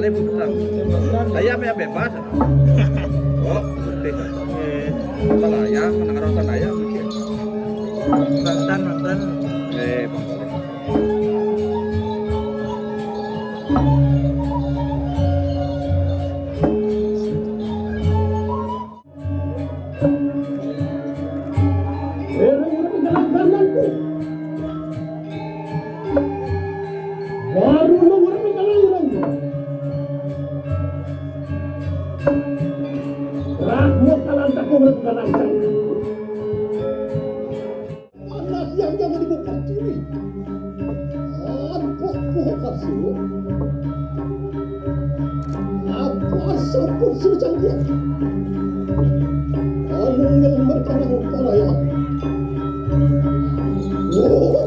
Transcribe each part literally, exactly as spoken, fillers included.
Ayam ya bebas. Oh, putih. Eh, kalau ayam, anak orang kan ayam, gitu. Mantan, mantan. Eh, Bang Bali. Baru lu orang jalan orang. Rahmu kalan takung orang bukan angkat. Anak yang jangan dibuka diri. Ampun, buka sih. Apa sampun sudah canggih? Anu yang berkarang paraya. Oh.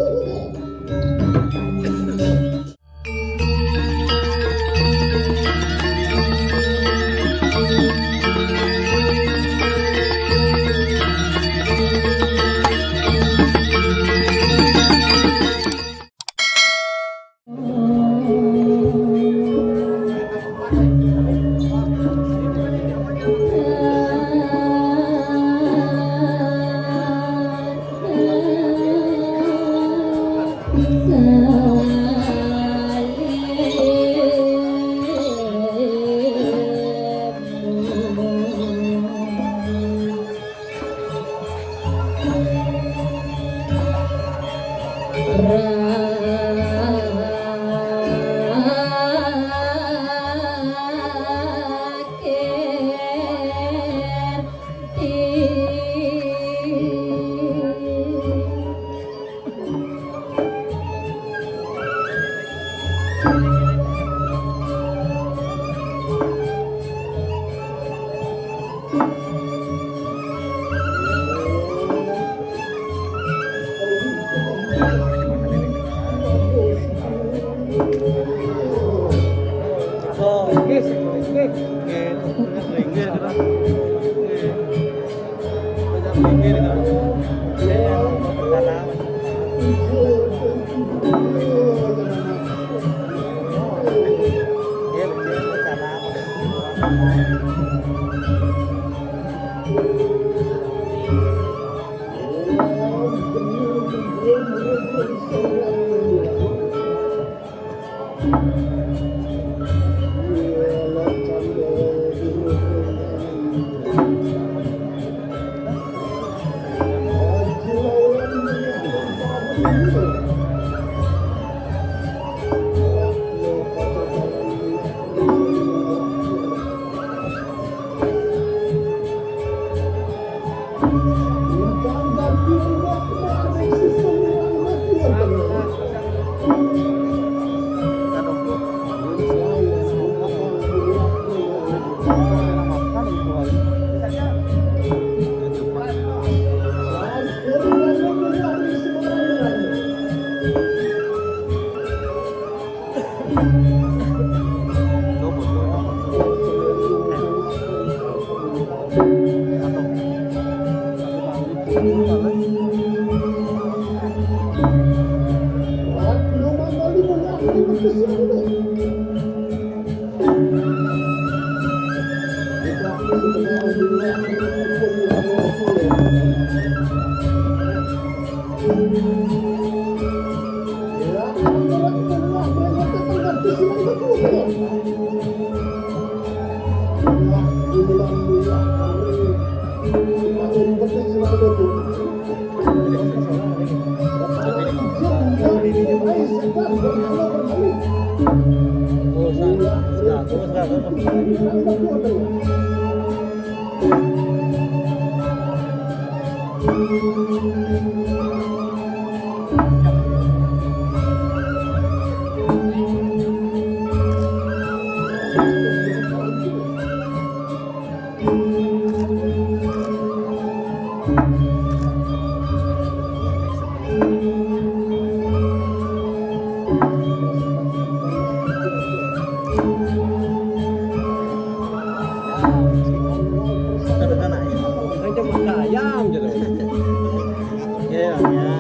Ayam gitu. Iya, ya.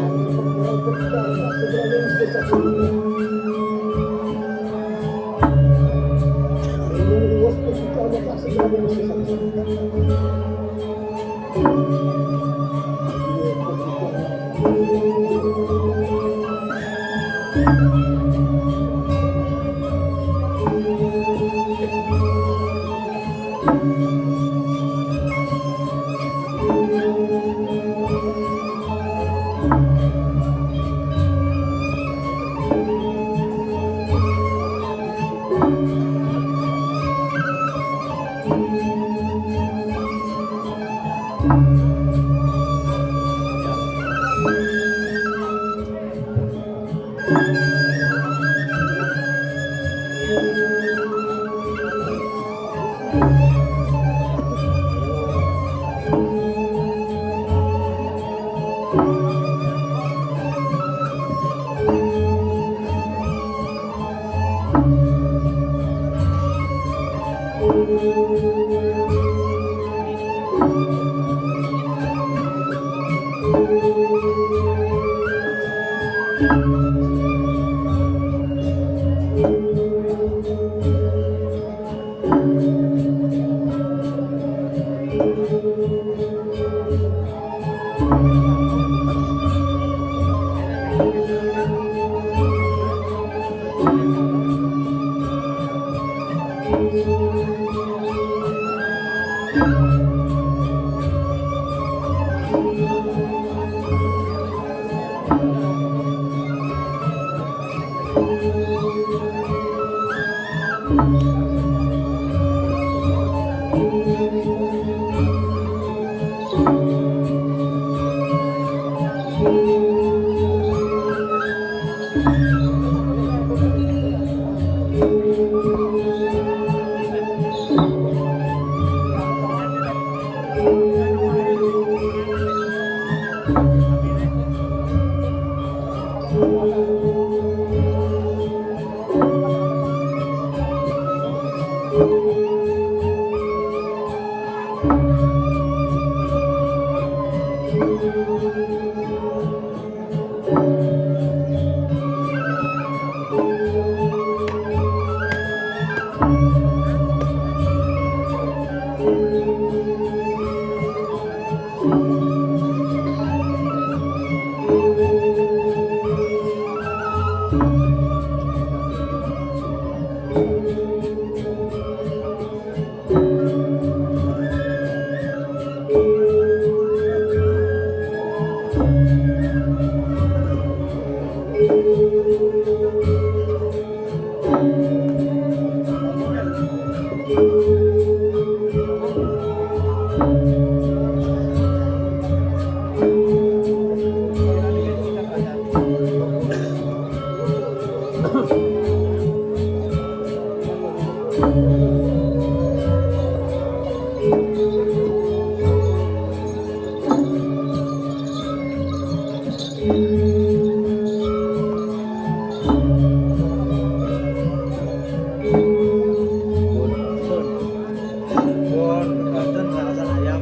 Pun, Banten, alasan ayam.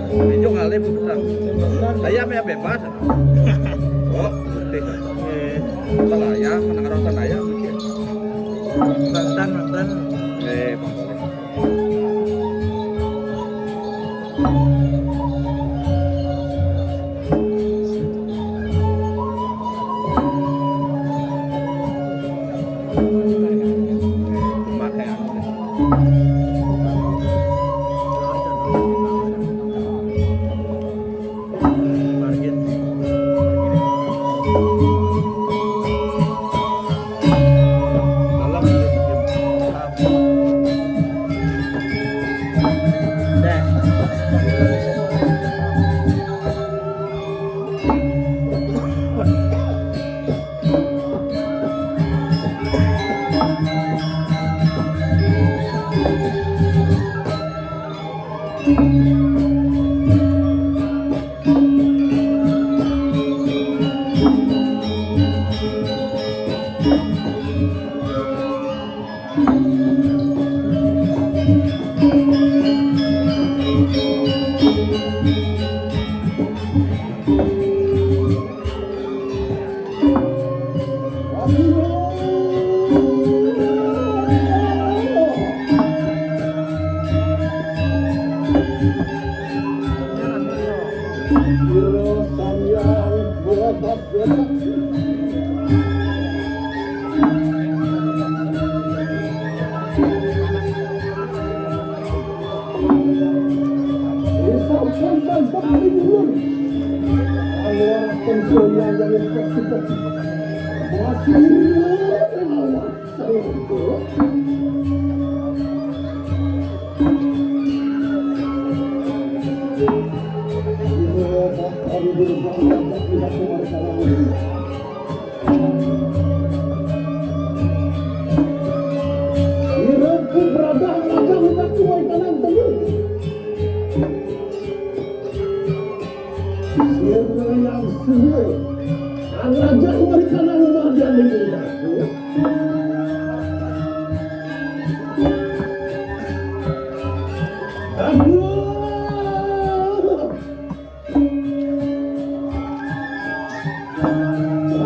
Itu ngalih, Bu, betul. Ayam ya bebas. Oh, putih. Eh, kalau ayam, menang orang kan ayam, gitu. Banten, Banten. Eh, Banten. Irungku beradah raja minta kuai kanan tengah. Sira yang sira, raja kuai kanan marjane. Aduh.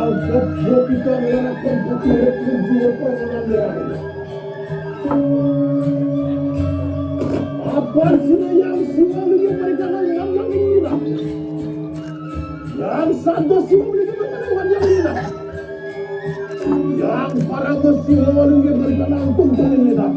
Angkat dua kita mengharapkan hati dan jiwa permenangan. Apa sira yang selalu yang mereka yang yang ini lah. Yang satu selalu yang mereka yang ini lah. Yang para selalu yang mereka yang pun ini lah.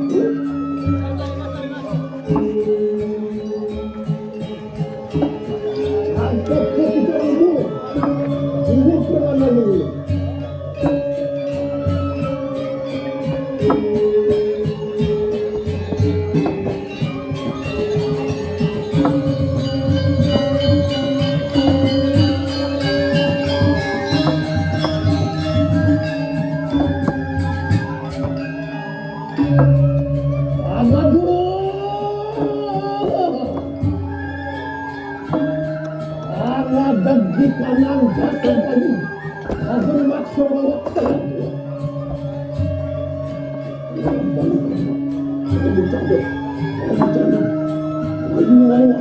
Ala dagdi kanang dasar kayu. Agar maksa bawa terang. Ayu nawa,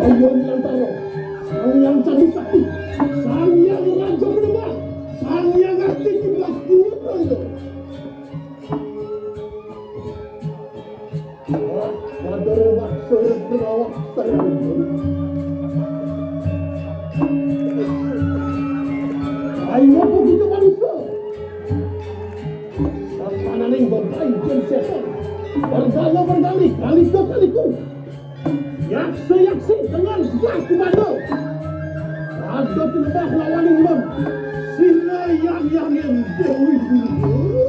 ayu nantaro, sang yang candi sakti, sang yang raja berubah, sang yang ngerti bakti. Ayo, kita manusia. Sasananing bebayi jeung setan. Bergala bergali, kaliku kaliku. Yaksa yaksi dengan gas di mata. Ada tinebah lawan ilun. Sila yang yang yang Dewi Guru.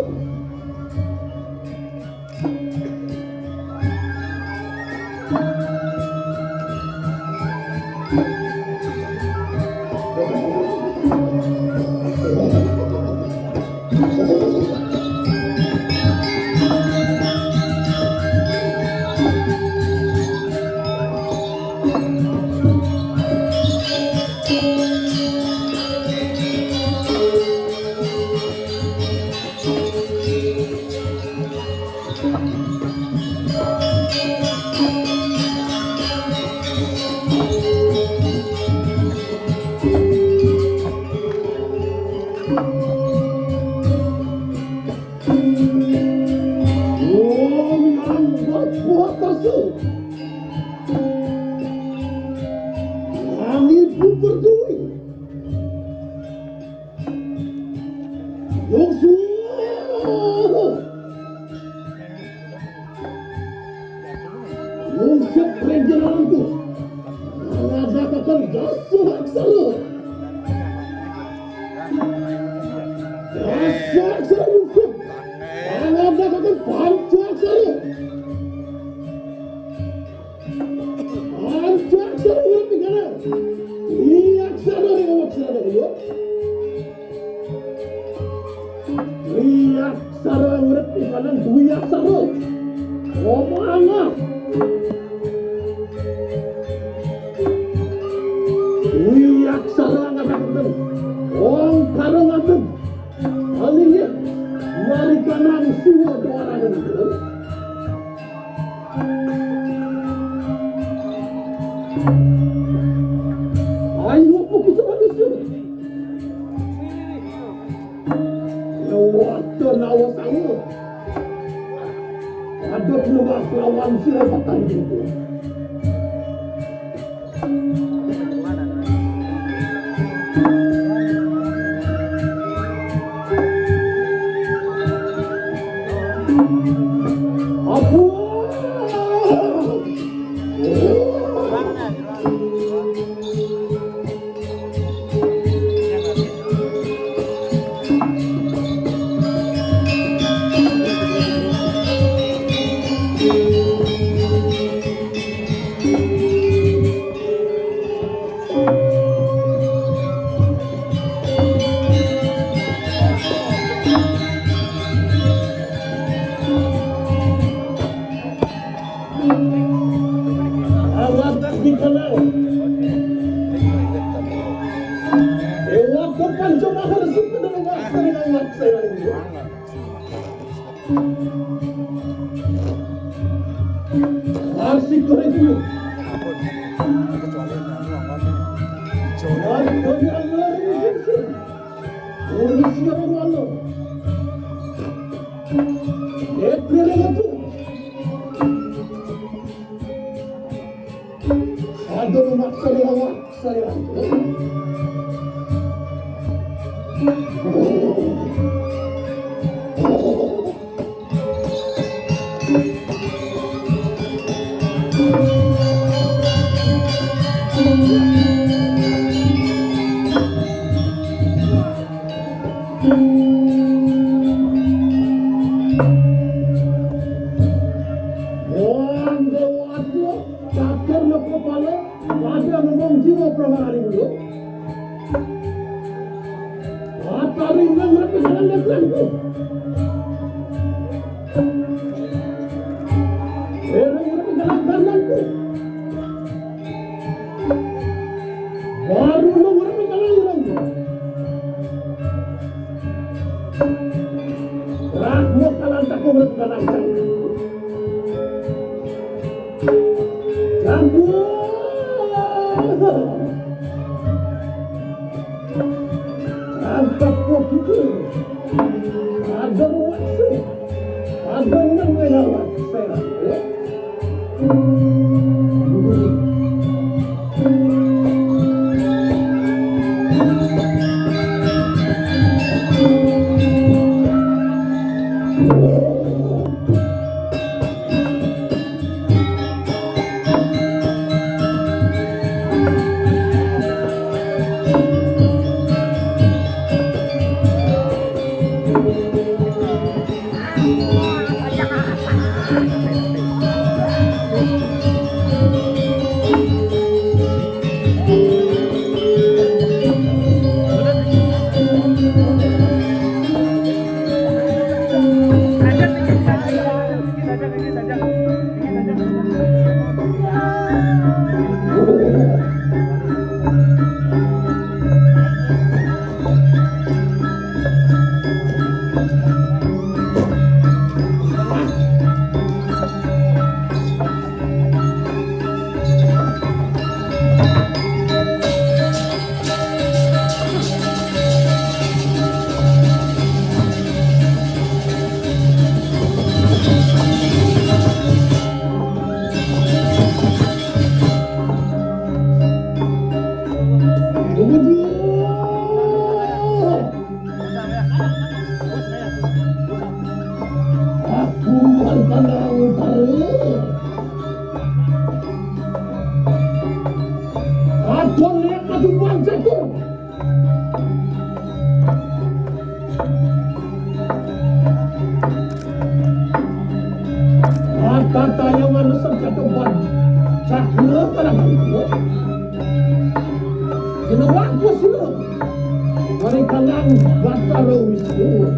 Wong yang berkuasa. Langit pun berdiri. Yosua. Yusuf Raja Rangkus. Mengadakan dasa aksara. Dasa aksara Yusuf. Mengadakan panca aksara. Panca aksara urip ing kana. Iya aksara ring awak sira. Wiyaksara urip ing kanan dwi aksara. Omana. Wiyaksara ngataken. Ongkara ngandhut. Alinggih. Marikanang siwa dwaraning. Ayo, apa kita manusia? Lewat nawa sangu. Ada penuh lawan sila petang gitu. Apa? Asik kau itu. Asik kau itu. Urus yang malu. April itu. Aduh, mak, saya, mak, saya. Waduh, waduh, catur lo kepala, pada ngomong jiwa pramana dulu. Apa ringan tapi jangan lihat tuh. Ringan tapi jangan lihat tuh. Baru lu ngerti kalau orang. Rahmu kalau tak kau ngerti kalau tak. Ampun. Angkat kau pikir. Ada waktu. Ada yang melewat. Saya. Aku berpanang taruh. Aku lihat maju panjatku. Kata tayangan serta tempat cakra pada mangkuk. Kena waktu sila. Mereka lang batara Wisnu.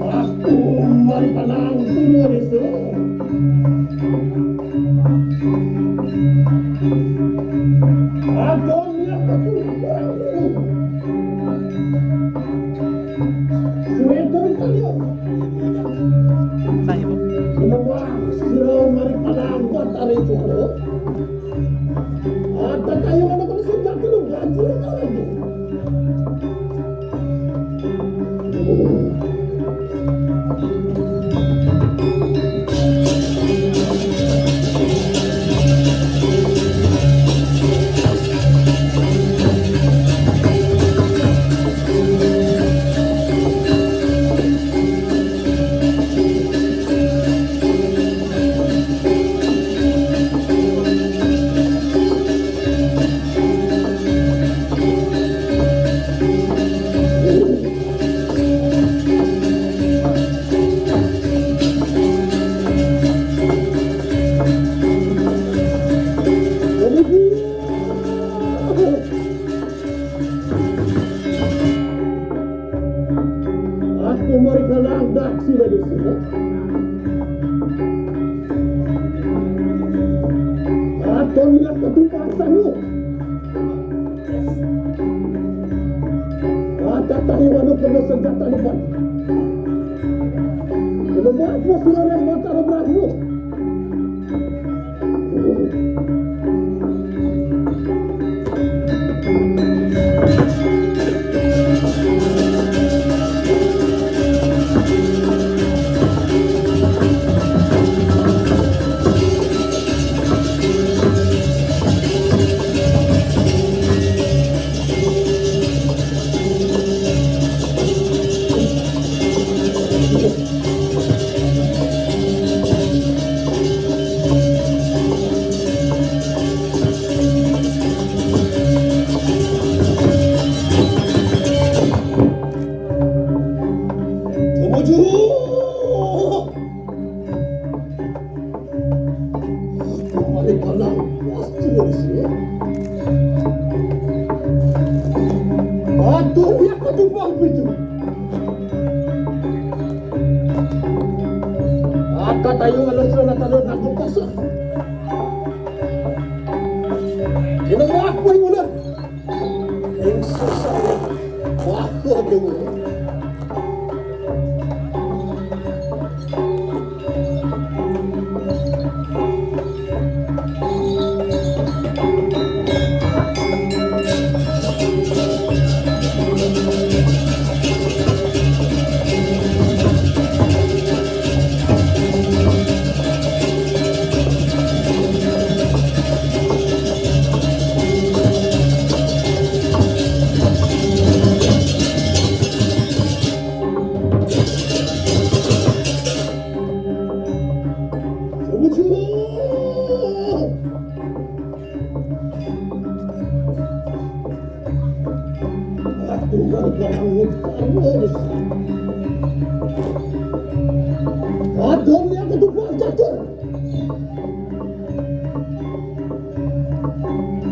Aku mari panang punya desa. Aku niat aku. Suwe turun kali. Semua sira mari panang buat tarik turun. Ada kayu mana kalau sejak dulu gaji lagi. Datang depan. Belum apa suara yang bakar berahu. Tumuju! Kembali kalang, pasti dari sini. Aduh, dia ketumpang itu. Aka tayo nga lang sila natanod na kumpasa. Ginawa ko yung ulan. Ang susaya. Wako ang ulan. Adon yang kedua jatuh.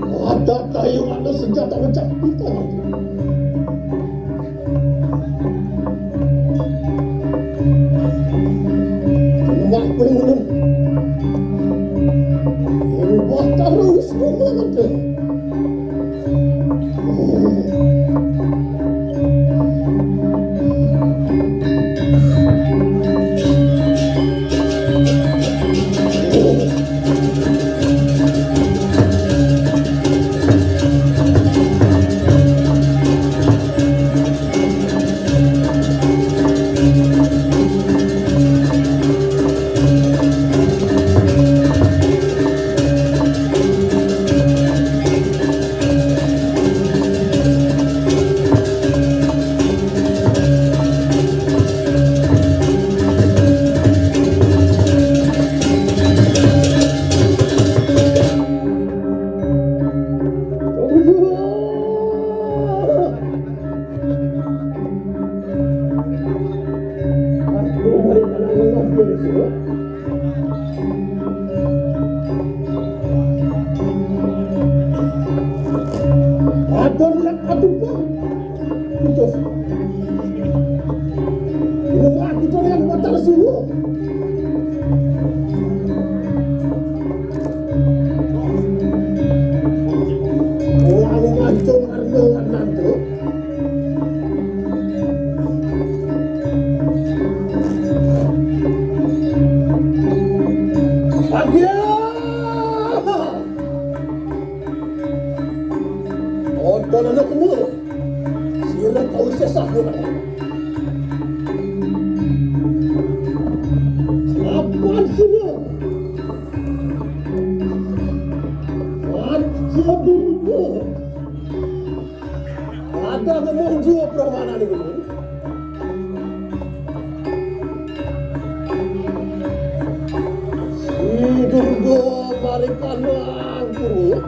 Ada kayu ada senjata macam kita. Rumah penurun. Rumah terus rumah. Aton lang ato pa. Putos. Inuman ito rin ang mata na sulo. Wala mo nga ito, Arlo, Arnando. Agya! Onto na nakuno. Sira ka usa sa ako. Apan sira. At sa Durga. Ada naman siya pramana ni Guru. Si Durga marikanang Guru.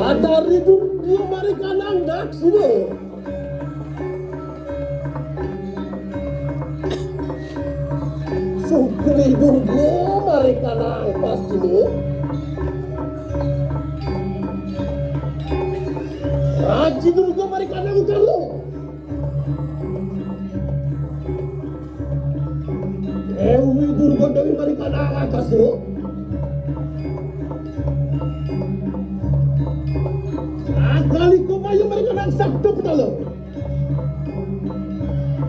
Ada ri Durga marikanang Daksina. Sugri Durga marikanang Pascima. Raji Durga marikanang Utara. Dewi Durga Dewi marikanang Akasa. Sabda Petala.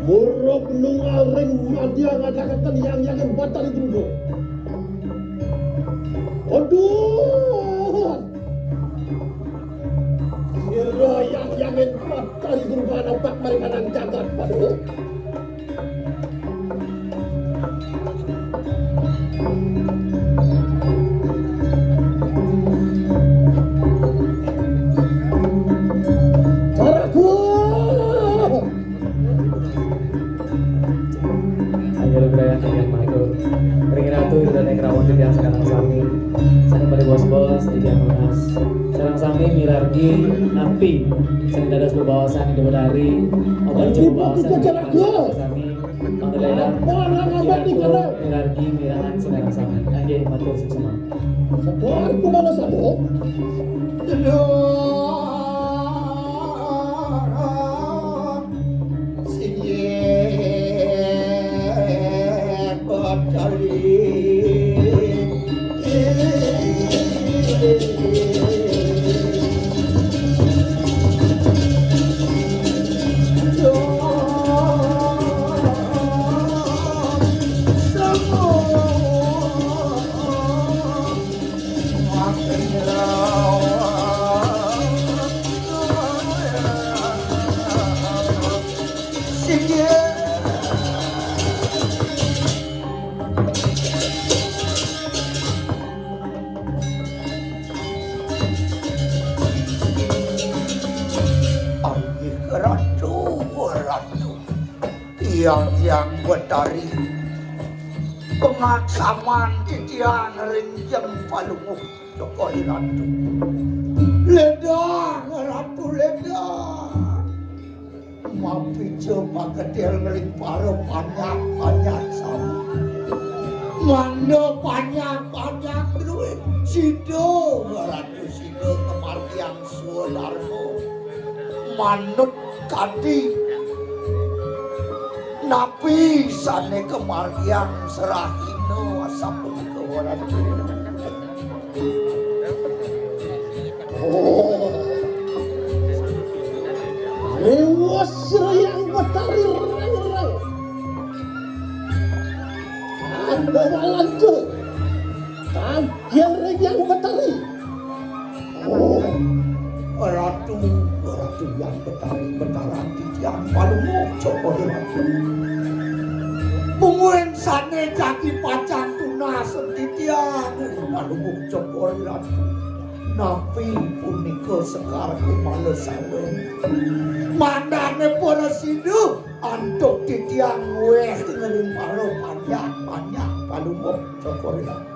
Murub nunggal ring madya ngadahaken yang-yangin Batari Durga. Aduh! Sira yang-yangin Batari Durga napak maringanan jagat, Paduka. Ayo, lugrayang titiang mangku. Ring Ratu Ida Dané Kerawan titiang sareng sami. Sané pariwos-wos titiang nunas. Sareng sami miragi napi sané dados bebaosan Ida Betari. Obat bebaosan titiang sareng sami. Mangda dalam. Apa nang abad di kono? Miragi mirengang sareng sami. Inggih, matur suksma. Sebar kumana sabo? Singgih Betari. Inggih Ratu, Ratu. Tiang-tiang Betari. Pangaksaman titiang ring Jeng Palungguh Cokor I Ratu. Ledang, Ratu, ledang. Mapija pagetil ngeling para panjak-panjak sami. Mangda panjak-panjak druwé sida, Ratu, sida ngamargiang swadarma. Manut kanti napi sané kamargiang serahina asapunika, Ratu. Oh. Riwes Reyang Betari reng-reng. Ada walanta. Tagih Reyang Betari. Oh. Ratu, Ratu Hyang Betari, Betara titiang Palungguh Cokor I Ratu. Mungguing sané jagi pacang tunas titiang Palungguh Cokor I Ratu. Napi punika Sekar Kumala Sanda? Mangdané para sida antuk titiang wéh ngeling para panjak-panjak Palungguh Cokor I Ratu.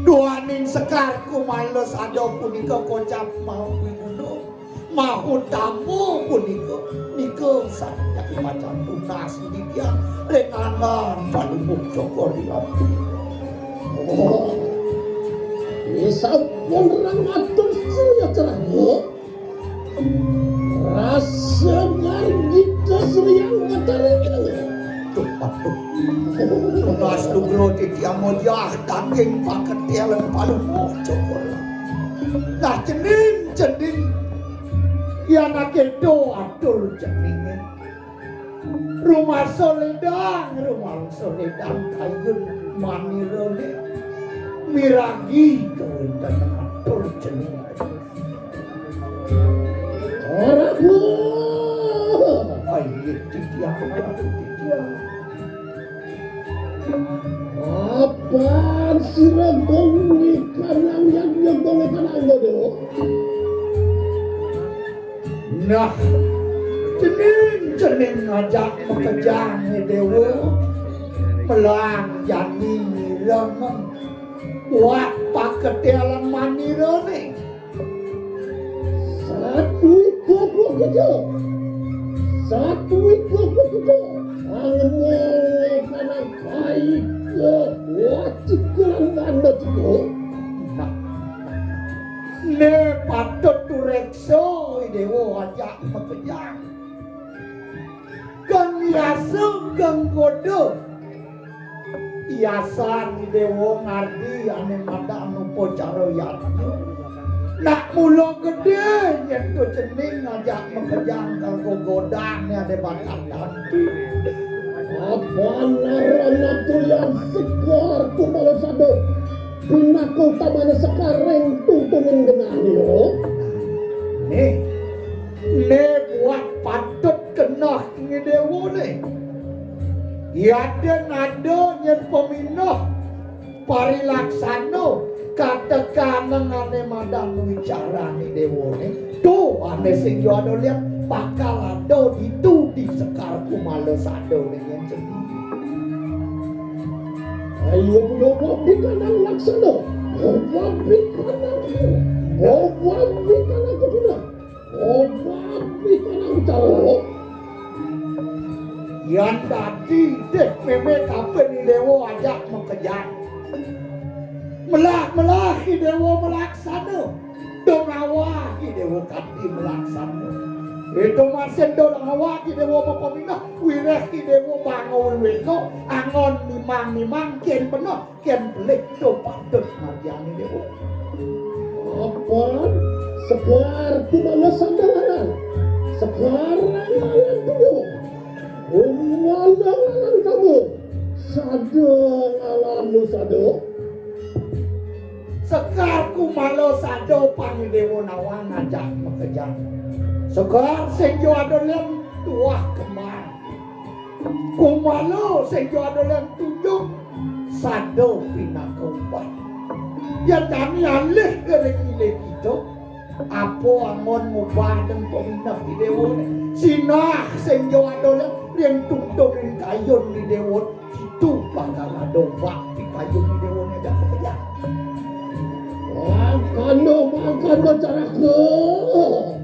Duaning Sekar Kumala Sanda punika kocap maha wiguna, maha utama punika, nika sané jagi pacang tunas titiang ring anggan Palungguh Cokor I Ratu. Oh, sampun rang atur sria cerana. Rasa ngargita Sri Angatara. Duh, aduh. Tunas lugra titiang mojah daging paketélan Palungguh Cokor. Nah, cening, cening. Yan akéto atur ceningé. Rumasa ledang, rumasa ledang kayun manirané. Miragi kawéntenan atur cening. Ora. Ayo, titiang, titiang. Apan sira gong ikanang, yadnya gong ikanang, Déwa. Nah, cening-cening ngajak makejang, Déwa. Melang jani ngirengang buat paketélan manirané. Satwika Prakrita. Satwika Prakrita. Angmole kanang kaika wacika lan tanda tika. Nah, né patut tureksa, Déwa, ajak makejang. Kang yasa, kang goda. Yasan Déwa ngardi ané madan upacara yadnya. Nak mula gedé nyén to cening ngajak makejang karo godangné ada bakat dadi. Apan aran atulian Sekar Kumala Sada pinaka utamané Sekar ring tungtungin genahné. Nih, né buat patut keneh Ida Déwa né. Yadin ada nyén pamineh parilaksana katekanang ané madan wicarané Déwa né. To ané sing ja ada liat bakal ada ditu di Sekar Kumala Sada né nyén cening. Ayo, ayo, wabi kanang laksana. Wabi kanang. Wabi kanang kepina. Wabi kanang cara. Yan dadi deh mémé kapan Ida Déwa ajak makejang. Melah-melah Ida Déwa malaksana. Dong awak Ida Déwa kanti malaksana. Ento masih dong awak Ida Déwa mapamineh, wiréh Ida Déwa bangun wéka, angon mimang-mimang kén peneh, kén pelik to patut margiang Ida Déwa. Apan Sekar Kumala Sada ngaran. Sekar ngaran Déwa. Kumala ngaran kamu. Sada ngaran nu sada. Sekar Kumala Sada pang Ida Déwa nawang ngajak makejang. Sekar sing ja ada lem tuah kembar. Kumala sing ja ada lem tunjung sada pinaka uban. Yan jani alih ka ring milih kita, apa angon ngubah deng pamineh Ida Déwa né. Sinah sing ja ada lem ring tungtungin kayun Ida Déwa. Ditu bakal ada bakti kayun Ida Déwa né ajak makejang. Mangkana, mangkana, Caraké.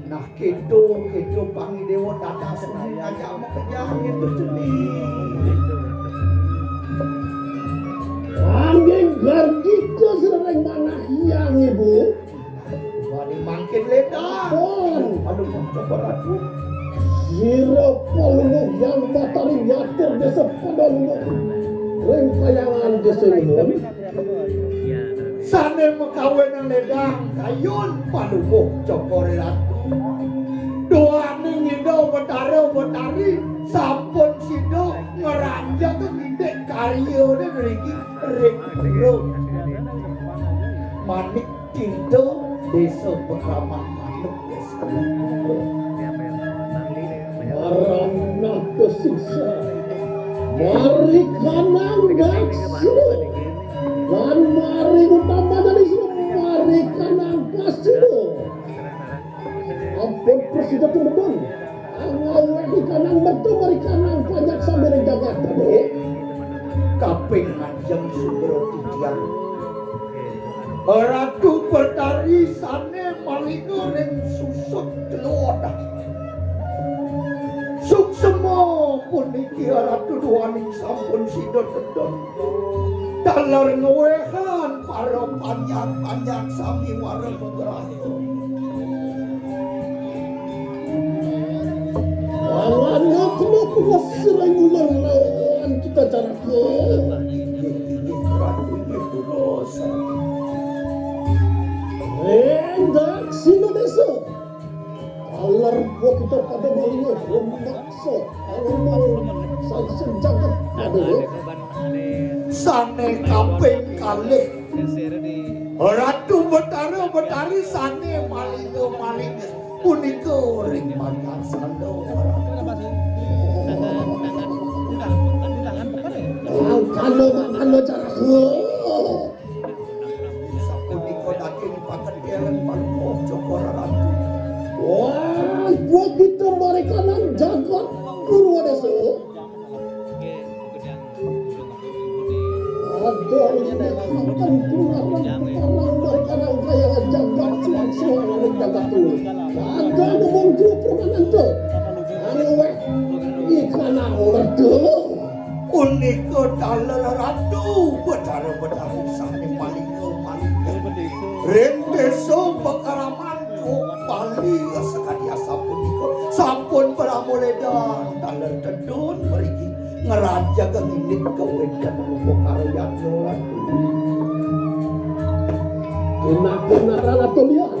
Nah, kéto, kéto pang Ida Déwa dados suni ajak makejang ento cening. Angging gardika sira ring manah hyang, Ibu. Wani mangkin ledang. Oh. Aduh, coba ratu. Sira Palungguh Hyang Batari nyatur désa pada lungguh ring Kahyangan Désa Imun. Sané makawinang ledang kayun Palungguh Cokor I Ratu. Duaning Ida Batara Batari sampun sida ngranjang ngindik karyané mriki ring Pura Manik Cinta, Désa Pakraman Manuk, Désa. Maranatha singsa. Marikanang daksina. Lan mari utama dari sira marikanang kasina. Ampun prasida tumedun. Angawéh ikanang metu marikanang panjak sami ring jagat. Kaping manjeng sugra titiang. Ratu Betari sané malinga ring susut telod. Suksma puniki Ratu duaning sampun sida tedun. Taler ngwéhan para panjak-panjak sami wara magraha. Lawan ngakna puas sira ngulang lawan kita Caraké. Inggih, Ratu, inggih, durus. Ring daksina désa. Taler kita pada malinga rumaksa. Alumun sang sejagat. Aduh. Sané kaping kalih. Ratu Betara Betari sané malinga-malinga punika ring Banjar Sanda. Mangkana, mangkana, Caraké. Sapunika daging pagedelan Palungguh Cokor Ratu. Wah, gua kita marikanang jagat Purwa Désa. Ada ini makan tunangan perang mereka nang kaya jagat suang-suang anu jagat tu. Ada ngomong tu permanen tu. Anu weh, ikan merdu. Punika taler Ratu Betara Betari sané malinga malinga. Ring désa Pakraman Bali sakadi asapunika. Sampun pramulédan taler tedun mriki. Ngrajega ngindik kawéntenan upakara yadnya Ratu. Punapa naran Ratu lian?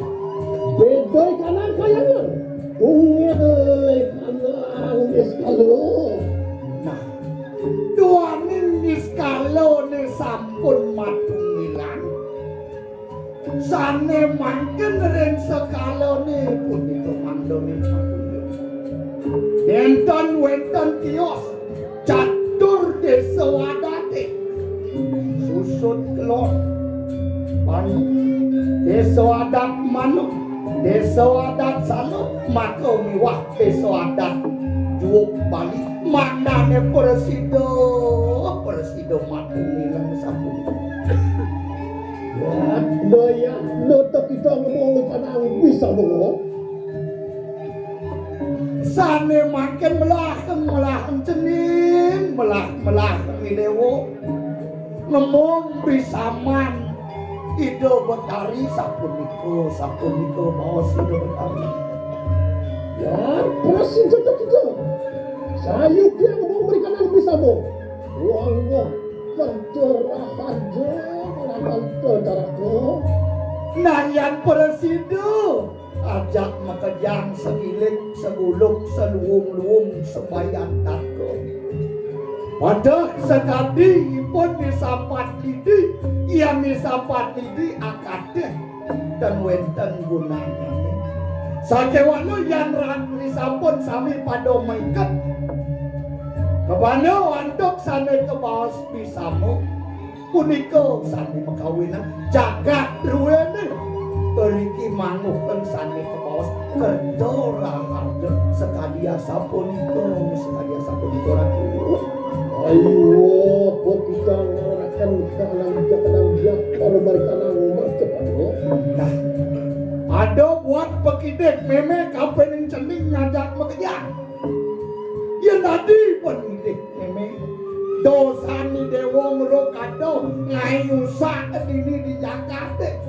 Sané mangkin ring sekalané punika mangdané. Nénten wénten tios catur désa adaté. Susut Kelod, Bali, désa adat Manuk, désa adat Saluk, maka miwah désa adat Juuk Bali, mangdané prasida, prasida matur mirengang sapunika. Yatna, yatna, tepita ngomong kanang bisa bengong. Sané mangkin melaheng, melaheng cening, melah, melaheng Déwa. Ngemong bisaman Ida Betari sapunika, sapunika baos Ida Betari. Ya, prasida kita. Sayuti ngomong merikan bisa mo. Wanggo, kentara harja, kalawan kentara ko. Nah, yan prasida. Ajak makejang sagilik, saguluk, saluung-luung, sabayan tangka. Pada sakadi ipun misapat lidi, yan misapat lidi akatih tan wénten gunanné. Sakéwala yan ran-, risampun sami pada maiket. Kabana antuk sané kabaos bisama. Punika sami makawinan jagat druéné. Riki manguhken sané kabaos kerta raharja sakadi asapunika, sakadi asapunika, Ratu. Ayo, apa kita ngarakan kanang jagadang jagar mereka nang umat cepat, oh? Nah, ada buat pakidik mémé kapining cening ngajak makejang. Yén dadi pun ngidih mémé, dosan Déwa ngruk ada ngayusak dini di jagaté.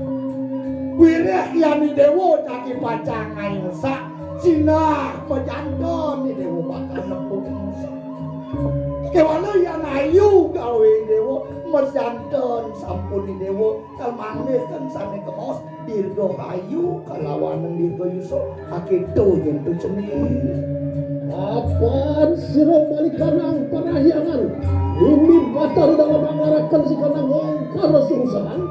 Wirih yan Déwa dadi pacang ngayusak, sinah majanten Déwa bakal nepuk ngayusak. Kéwala yan ayu gawé Déwa, majanten sampun Déwa, kal manggih kang sané kemos. Dirgahayu kalawan dirgayusa, akéto nyen to cening. Apan sira balikanang parahyangan, mimih batar dalam anglaraken sikana ngongkar sungsang.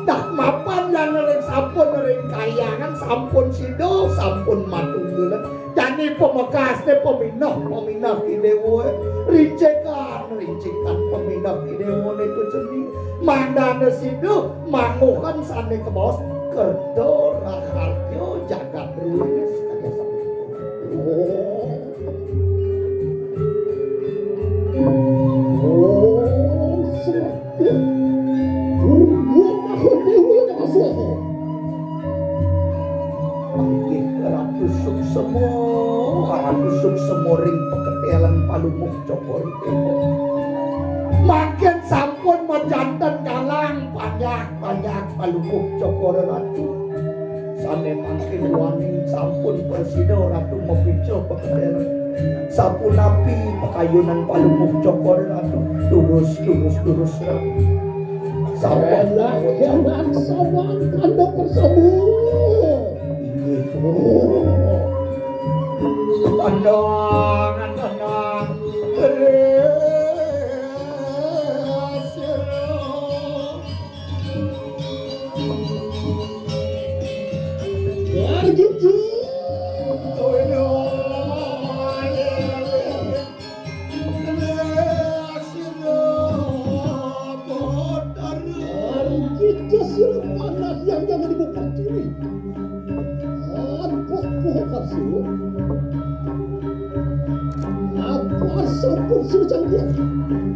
Dah mapan yan ring sampun ring kahyangan, sampun sida, sampun matunggilan. Jani pamekasné paminah, paminah Idéwa. Rincikan, rincikan paminah Idéwané to cening. Mangdané sida manguhken sané kabaos kerta raharja jagat druéné sakadi asapunika. Oh. Oh, sira. Durga Maha Déwa Nawaswaha. Inggih Ratu Suksema, Ratu Suksema ring paketélan palungguh Cokor Déwa. Mangkin sampun majanten kalang panjak-panjak palungguh Cokor Ratu. Sané mangkin waning sampun prasida Ratu mapica paketélan. Sapunapi pakayunan palungguh Cokor Ratu? Durus, durus, durus, Ratu. Sampun. Enak, enak, sabang kanda persemu. Inggih. Tenang, tenang. Beres, ya. Begitu. Kita sira anak yang jangan dibuka diri. Apa, apa, apa, apa, apa, apa, apa, apa, apa, apa, apa,